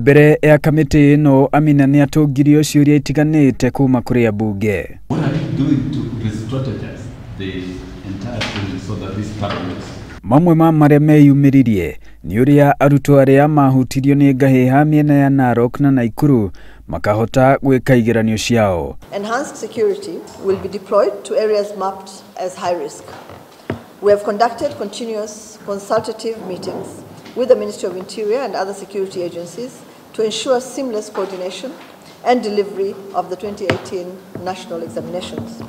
Mbere ya kamĩtĩ ĩno Amina nĩatũngirio ciũria itiganĩte kuma kũrĩ ambunge. Mamwe ma marĩa meyumĩririe nĩ ũrĩa arutwo arĩa mahutirio nĩ ngahĩha mĩena ya Narok na Nakuru makahota gwĩka igeranio ciao. Enhanced security will be deployed to areas mapped as high risk. We have conducted continuous consultative meetings with the Ministry of Interior and other security agencies to ensure seamless coordination and delivery of the 2018 national examinations.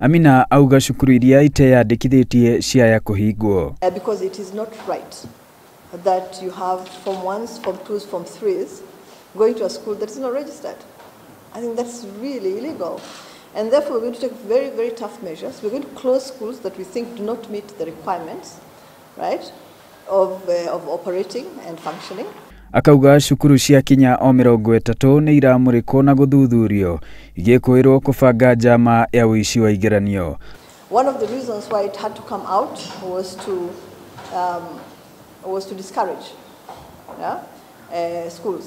Amina auga cukuru iria iteyandĩkithĩtie ciaya kũhingwo. Because it is not right that you have form 1s, form 2s, form 3s going to a school that is not registered. I think that's really illegal. And therefore we're going to take very, very tough measures. We're going to close schools that we think do not meet the requirements, right, of operating and functioning. Akauga cukuru cia kinya o 30 nĩ iramũrĩkwo na gũthuthurio igĩkwĩrwo kũbanga njama ya ũici wa igeranio. One of the reasons why it had to come out was to discourage schools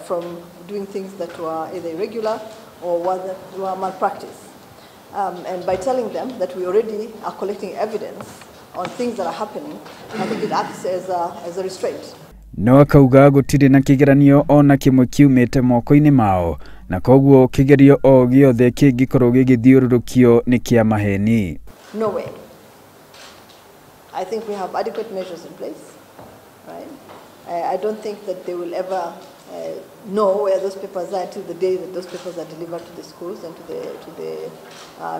from doing things that were either irregular or were malpractice. And by telling them that we already are collecting evidence on things that are happening, I think it acts as a restraint. No akauga gũtirĩ na kĩgeranio ona kĩmwe kiumĩte moko-inĩ mao na koguo kĩgerio o gĩothe kĩngĩkorwo gĩgĩthiũrũrũkio nĩ kĩa maheni. No way. I think we have adequate measures in place, right? I don't think that they will ever know where those papers are until the day that those papers are delivered to the schools and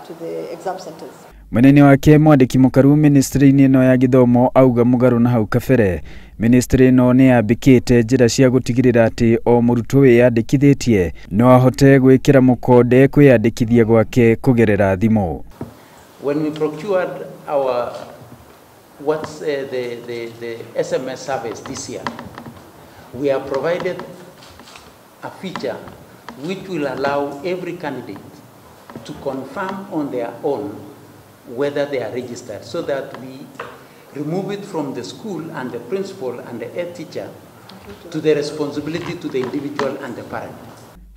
to the exam centers. Munene wake mwandĩki mũkaru ministry-inĩ ĩno ya gĩthomo auga mũgarũ na hau kabere ministry ĩno nĩ yambĩkĩte njĩra cia gũtigĩrĩra atĩ o mũrutwo wĩyandĩkithĩtie no ahote gwĩkĩra mũkonde kwĩyandĩkithia gwake kũgerera thimũ. When we procured our the SMS service this year, we have provided a feature which will allow every candidate to confirm on their own whether they are registered, so that we remove it from the school and the principal and the head teacher to the responsibility to the individual and the parent.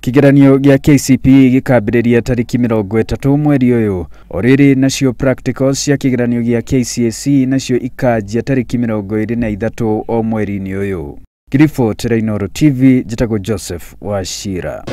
Kĩgeranio gĩa KCPE gĩkambĩrĩria tarĩki 30 mweri ũyũ o rĩrĩ nacio practicals cia kĩgeranio gĩa KCSE nacio ikanjia tarĩki 23 o mweri-inĩ ũyũ. Ngiriboti Inooro TV, njĩtagwo Joseph Wachira.